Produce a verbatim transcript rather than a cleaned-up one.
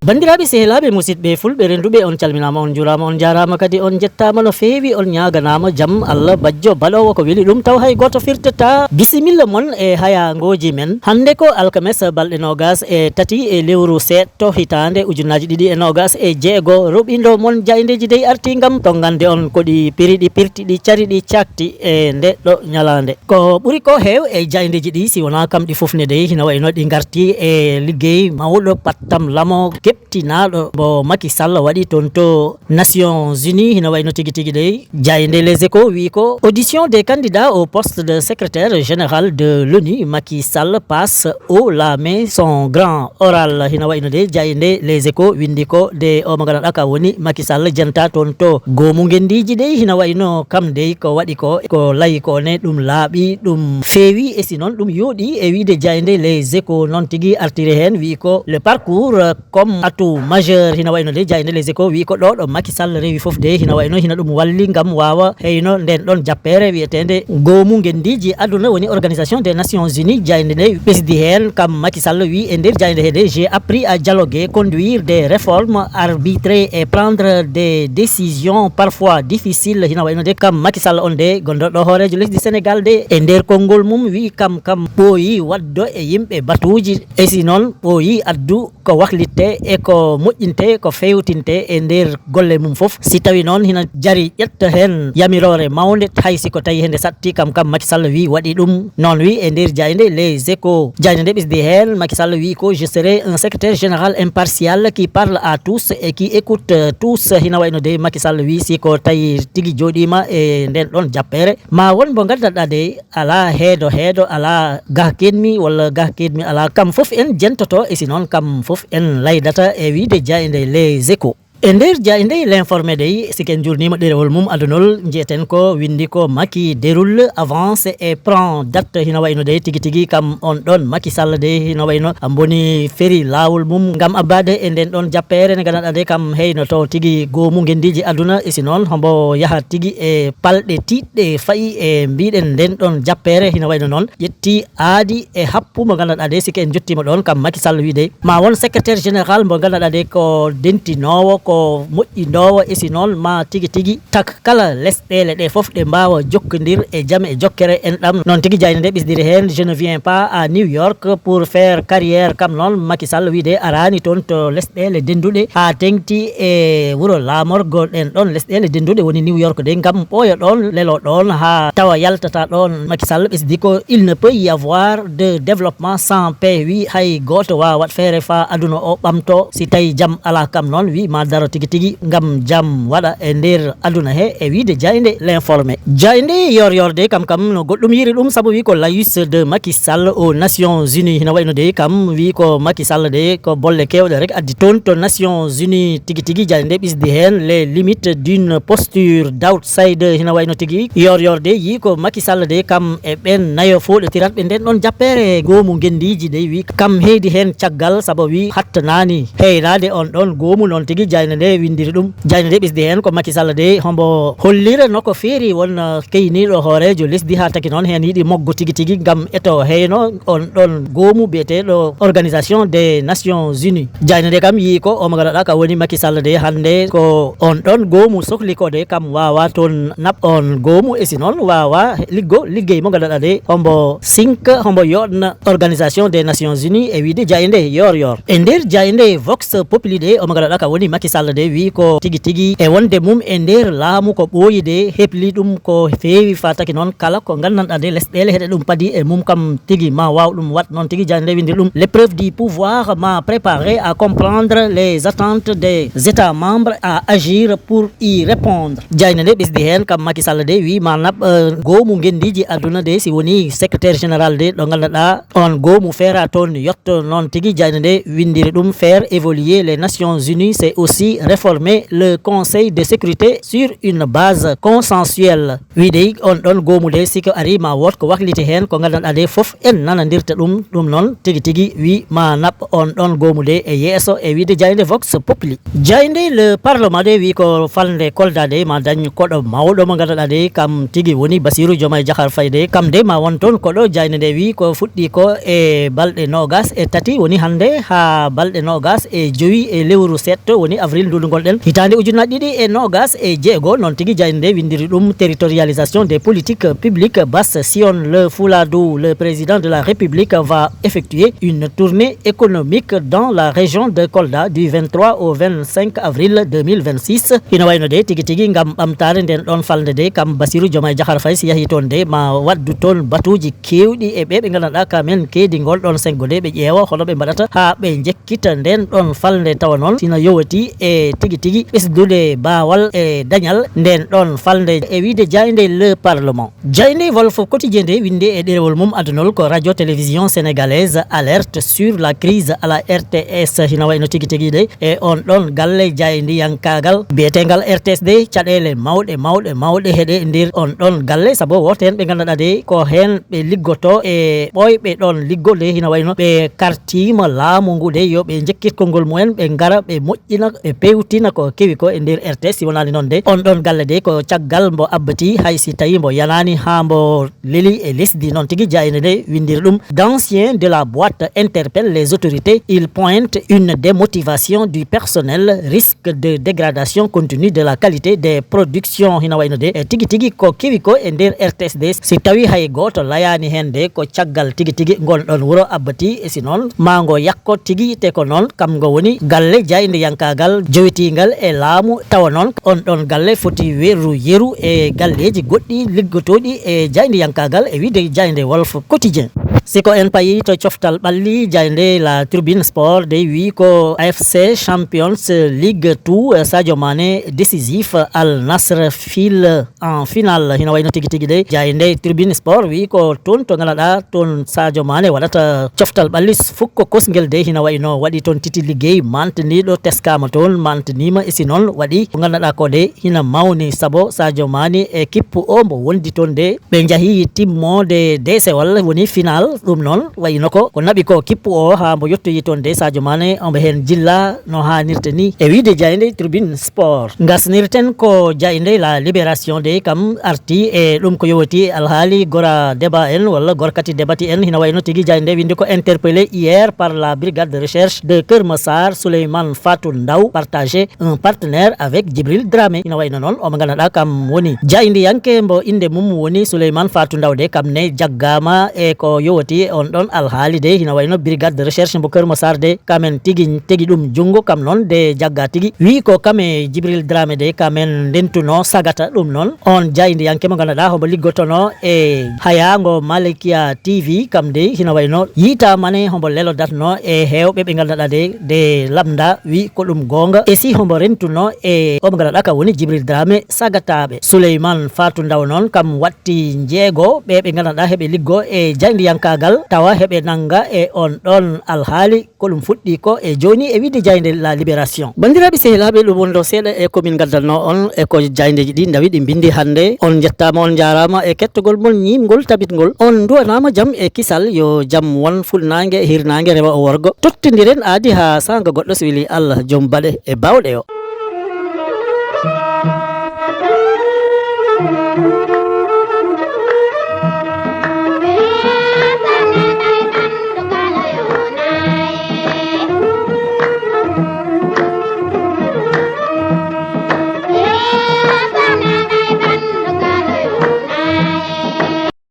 Banndiraaɓe, sehilaaɓe, musidɓe fulɓe renduɓe, on calminaama, on njuuraama, on njaaraama kadi, on njettaama no feewi, on ñaaganaama jam Allah bajjo baɗoowo ko weli ɗum, taw hay gooto firtataa. Bisimilla mon e hayaangooji men. Hannde ko alkames, balɗe noogas e tati e lewru seeɗto, hitaande ujunaaji ɗiɗi e noogas e jeego. Roɓindo mon Jaayndeeji dey artii ngam tonngande on ko ɗi piri, ɗi pirti, ɗi cari, ɗi caakti e nde ɗo ñalaande. Ko ɓuri ko heew e jaayndeeji ɗi, si wonaa kam ɗi fof ne dey, hino wayno ɗi ngarti e liggey mawɗo pattam lamo keɓtinaaɗo mo Macky Sall waɗi toon to Nations Unies, hino wayno tigi tigi dey. Jaaynde Les Échos wi ko: audition des candidats au poste de secrétaire général de l'ONU, Macky Sall passe haut la main, son grand oral. Hino wayno dey, jaaynde Les Échos windi ko de o mo ngannduɗaa ka woni Macky Sall jenta toon to goomu ngendiiji dey, hino wayno kam dey ko waɗi ko, ko layi ko ne ɗum laaɓi, ɗum feewi, e si noon ɗum yooɗi. E wiide jaaynde Les Échos noon tigi artiri heen, wi ko: le parcours comme atout majeur. Hino wayno de jaaynde Les Échos wi ko ɗo ɗo Macky Sall rewi fof de, hino wayno hino ɗum walli ngam waawa heyno nden ɗon jappeere wiyeteende goomu ngendiiji aduna, woni Organisation des Nations Unies. Jaaynde nde ɓesdi heen kam Macky Sall wi e nder jaaynde he de: j'ai appris à dialoguer, conduire des réformes, arbitrer et prendre des décisions parfois difficiles. Hino wayno de kam Macky Sall on de, gonɗo ɗo hooreejo lesdi Sénégal de, e nder konngol mum wi kam, kam ɓooyi waddo e yimɓe batuuji, e si noon ɓooyi addu ko waklitte e ko moƴƴinte, ko fewtinte e nder golle mum fof. Si tawi noon hino jari ƴetta heen yamiroore mawnde, hay si ko tawi hende satti kam, kam Macky Sall wi waɗi ɗum. Noon wi e nder jaaynde Les Échos. Jaaynde nde ɓesdi heen, Macky Sall wi ko: je serai un secrétaire général impartial qui parle à tous et qui écoute tous. Hino wayno de Macky Sall wi si ko tawi tigi jooɗiima e nden ɗon jappeere, ma won mbo nganndanɗaa de alaa heedo heedo, alaa gah keedmi walla gah keedmi alaa. Kam fof en jentoto, e si noon kam fof en laydata, e wiide jaaynde Les Échos. E nder jaaynde L'Informé dey, si ken njuurniima ɗerewol mum adunol, njiyeten ko windi ko: Macky déroule, avance et prend date. Hino wayno dey tigi tigi kam on ɗon Macky Sall dey, hino wayno mboni feri laawol mum ngam abbaade e nden ɗon jappeere nde ngannduɗaa de kam heyno to tigi goomu ngendiiji aduna, e si noon hombo yaha tigi e palɗe tiiɗɗe fayi e mbiɗen nden ɗon jappeere. Hino wayno noon ƴetti aadi e happu mo ngannduɗaa de, si ken njottiima ɗon kam Macky Sall wi de ma won secrétaire général mo ngannduɗaa de ko dentinoowo, ko moƴƴinoowo, e si noon ma tigi tigi tak kala lesɗeele ɗe fof ɗe mbaawa jokkondir e jam e jokkere enɗam. Noon tigi jaaynde nde ɓesdiri heen: je ne viens pas à New York pour faire carrière. Kam noon Macky Sall wi de araani toon to lesɗeele denduɗe haa teŋti e wuro laamorgo ɗen ɗon lesɗeele denduɗe woni New York de ngam ɓooya ɗon, lelo ɗon haa tawa yaltata ɗon. Macky Sall ɓesdi ko: il ne peut y avoir de développement sans paix. Wi hay gooto waawat feere faa aduna o ɓamto si tawi jam alaa. Kam noon wi ma daro tigi tigi ngam jam waɗa e nder aduna he, e wiide jaaynde L'Informé. Jaaynde Yoor Yoor de kam kam no goɗɗum yiri ɗum, sabu wi ko laïus de Macky Sall aux Nations Unies. Hino wayno de kam wi ko Macky Sall de ko bolle keewɗe rek addi toon to Nations Unies. Tigi tigi jaaynde ɓisdi heen les limites d'une posture d'outsider. Hino wayno tigi Yoor Yoor de yi ko Macky Sall de kam e ɓen nayo fooɗotiratɓe nden ɗon jappeere goomu ngendiiji de wi kam heydi heen caggal, sabu wi hattanaani heynaade on ɗon goomu. Noon tigi jaaynde nde winndiri ɗum. Jaaynde nde ɓesdi heen ko Macky Sall de hombo hollira no ko feeri won, uh, keyniiɗo hooreejo lesdi, haa taki noon heen yiɗi moggo tigi tigi ngam eto heyno on ɗon goomu biyeteeɗo Organisation des Nations Unies. Jaaynde nde kam yii ko omo ngannduɗaa ka woni Macky Sall de hannde ko on ɗon goomu sohli ko de kam waawa toon naɓ on goomu, e si noon waawa liggo liggey mo ngannduɗaa de hombo sinka, hombo yoɗna Organisation des Nations Unies e wiide jaaynde Yoor Yoor. E nder jaaynde Vox Populi de omo ngannduɗaa ka woni Macky Sall de wi ko tigi tigi e wonde mum e nder laamu ko ɓooyi de, hebli ɗum ko feewi, faa taki noon kala ko nganndanɗaa de lesɗeele heɗe ɗum padi e mum kam tigi ma waaw ɗum wat. Noon tigi jaaynde nde winndiri ɗum: l'épreuve du pouvoir m'a préparé à comprendre les attentes des États membres, à agir pour y répondre. Jaaynde nde ɓesdi heen kam Macky Sall de wi ma naɓ, euh, goomu ngendiiji aduna de si woni secrétaire général de ɗo ngannduɗaa on goomu feera toon yotto. Noon tigi jaaynde nde winndiri ɗum: faire évoluer les Nations Unies, c'est aussi réformer le Conseil de sécurité sur une base consensuelle. Wiide on ɗon goomu de, si ko ari ma wood ko wakliti heen, ko nganndanɗaa de fof en nanandirta ɗum. Ɗum noon tigi tigi wi ma naɓ on ɗon goomu de e yeeso, e wiide jaaynde Vox Populi. Jaaynde le Parlement de wi ko falnde Kolda de ma dañ koɗo mawɗo mo nganndanɗaa de kam tigi woni Bassirou Diomaye Diakhar Faye de. Kam de ma won toon koɗo, jaaynde nde wi ko fuɗɗi ko e balɗe noogas e tati, woni hannde, haa balɗe noogas e jowi e lewru seeɗto, woni avril ndu ndu ngonɗen, hitaande ujunnaji ɗiɗi e noogas e jeego. Noon tigi jaaynde nde winndiri ɗum territorialisation des politiques publiques. Basse Sion le Fuladu, le président de la République va effectuer une tournée économique dans la région de Kolda du vingt-trois au vingt-cinq avril deux mille vingt-six. Ina wayno de tigi tigi ngam ɓamtaare nden ɗon falnde de, kam Bassirou Diomaye Diakhar Faye si yahii toon de ma waddu toon batuuji keewɗi e ɓe ɓe nganndanɗaa ka men keedi ngol ɗon sengo de, ɓe ƴeewa hono ɓe mbaɗata haa ɓe njekkita nden ɗon falnde, tawa noon sina yowiti e tigi tigi ɓesdude baawal e dañal nden ɗon falnde. E wiide jaaynde le Parlement, jaaynde Walf Quotidien nde winndi e ɗerewol mum adunol ko radio télévision sénégalaise alerte sur la crise à la R T S. Hina wayno tigi tigi de e on ɗon galle jaayndiyankaagal biyeteengal R T S de, caɗeele mawɗe mawɗe mawɗe heɗe nder on ɗon galle, sabu woote heen ɓe nganndanɗaa de ko heen ɓe liggoto e ɓooyɓe ɗon liggo de. Hina wayno ɓe kartiima laamu ngu de yo ɓe njekkit konngol mumen, ɓe ngara ɓe moƴƴina, ɓe pewtina ko kewi ko e nder R T S. Si wonaani noon de, on ɗon galle de ko caggal mbo abbati, hay si tawi mbo yanaani haa mbo leli e lesdi. Noon tigi jaaynde nde winndiri ɗum. D'anciens de la boîte interpellent les autorités, ils pointent une démotivation du personnel, risque de dégradation continue de la qualité des productions. Hina wayno de e tigi tigi ko kewi ko e nder R T S de, si tawi hay gooto layaani heen de, ko caggal tigi tigi ngon ɗon wuro abbati, e si noon ma ngo yakko tigi. Te ko noon kam ngo woni galle jaayndiyankaagal jowitiingal e laamu, tawa noon on ɗon galle foti weru yeru e galleeji goɗɗi liggotooɗi e jaayndiyankaagal, e wiide jaaynde Walf Quotidien. Si ko en payi to coftal ɓalli, jaaynde La Tribune Sport de wi ko A F C Champions League two, Sadio Mané décisif, Al Nassr file en finale. Hina wayno tigi tigi de, jaaynde Tribune Sport wi ko toon to nganndanɗaa toon Sadio Mané waɗata coftal ɓalli fukko kosngel de. Hina wayno waɗi toon titi liggey mantiniiɗo, teskaama toon, mantiniima, e si noon waɗi ko nganndanɗaa ko de hina mawni, sabu Sadio Mané e kippu o mbo wondi toon de, ɓe njahi timmoode deesewal, woni final. Ɗum noon wayno ko ko naɓi ko kippu o haa mbo yettoyi toon de, Sadio Mané omo heen jilla no haanirta ni. E wiide jaaynde Tribune Sport, ngasnirten ko jaaynde La Libération de, kam arti e ɗum ko yowiti e alhaali gora débat en walla gorkati debati en. Hina wayno tigi jaaynde nde winndi ko interpellé hier par la brigade de recherche de Keur Massar, Souleymane Fatou Ndaw partagé un partenaire avec Djibril Dramé. Hina wayno noon omo nganndanɗaa kam woni jaayndiyanke mbo innde mum woni Souleymane Fatou Ndaw de, kam ne jaggaama e ko yowiti on ɗon alhaali de. Hina wayno brigade de recherche mbo Keur Massar de, kamen tigi tegi ɗum junngo, kam noon de jagga tigi. Wi ko kam e Djibril Dramé de kamen ndentuno sagata. Ɗum noon on jaayndiyanke mo nganndanɗaa homo liggotono e hayaango Malikia T V, kam de hina wayno yiitaama ne homo lelodatno e heewɓe ɓe nganndanɗaa de, de lamnda wi ko ɗum goonga. E si homo rentuno e omo nganndanɗaa ka woni Djibril Dramé sagataaɓe. Souleymane Fatou Ndaw noon kam watti njeego ɓe ɓe nganndanɗaa heɓe liggo e jaayndiyankaagal, tawa heɓe nannga e on ɗon alhaali. Ko ɗum fuɗɗi ko e jooni e wiide jaaynde La Libération. Banndiraaɓe sehilaaɓe, ɗum wonɗo seeɗa e ko min ngaddanno on e ko jaayndeeji ɗi ndawi ɗi mbinndi hannde. On njettaama, on njaaraama e kettogol mon ñiimngol tabitngol. On nduwanaama jam e kisal, yo jam won fuɗnaange, hirnaange, rewo e worgo. Tottondiren aadi haa saanga goɗɗo, so weli Allah, joom baɗe e baawɗe o.